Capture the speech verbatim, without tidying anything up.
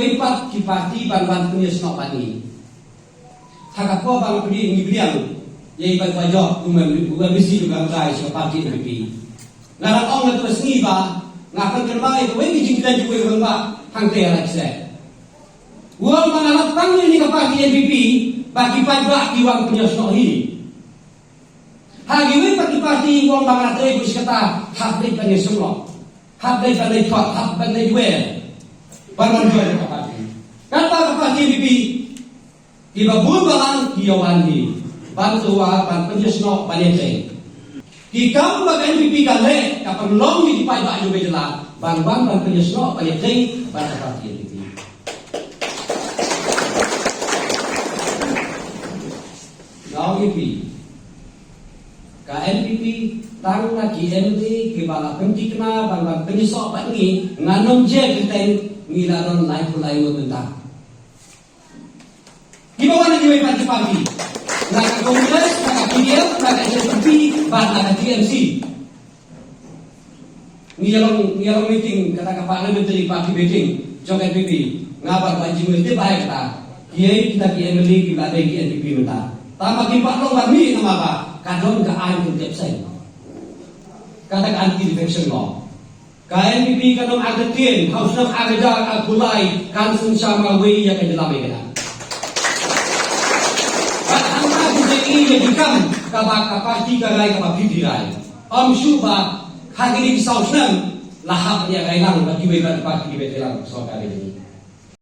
Wei pat ki parti ban wan pynïasnoh bad ngi. Ha ka por ba ngi pdiang, ngi pdiang ïa i Bah Jok kum u M C jong ka rai sha ka parti N P P. Nga la ong ha kata ka sngi ba nga pynkynmaw ïa kawei ka jingkren jong uwei u rangbah hangtei ha Laitkasem. U ong ba nga la tang ïa kane ka parti N P P ba ki paidbah ki wan pynïasnoh hi. Ha kiwei pat ki parti u ong ba nga la trei bad kata, hap dei ban ïasnoh, hap dei ban leit thok, hap ban leit wer ban wan join ka parti. Katba ka parti N P P, kiba bun balang ki ïa wan hi ban tyrwa, ban pynïasnoh, ban ïatrei. Ki kam ba ka N P P ka leh, ka pynlong ïa ki paidbah jong ka jylla ban wan, ban pynïasnoh, ban ïatrei bad ka parti N P P. Nga ong ïa phi, ka N P P, tang na ki M L A kiba la pynthikna ban, ban pynïasnoh bad ngi, ngan ym jer kyrteng, ngi la don laiphew lai ngut mynta. Kiba wan na kiwei pat ki parti, na ka Congress, na ka P D F, na ka H S P D P, bad na ka T M C. Ngi ïa long, ngi ïa long meeting, kata ka parliamentary party meeting jong ka N P P. Nga bad Bah Jingmyrtep ba ïa kata, kiei kita ki M L A kiba dei ki N P P mynta. Tangba kim pat long bad ngi namar ba ka don ka aiñ kyntien seng, kata ka anti defection law. Ka N P P kan ym artatien, ha u snem ar hajar arphew lai kan synshar marwei ïa ka jylla Meghalaya. Bad hangta phi ïohi ïa ki kam kaba ka parti ka rai, kaba phi phi rai. Ym shuh ba ha kine ki saw snem la hap ïa rai lang bad kiwei pat ki parti kiba trei lang sorkar ïa kine.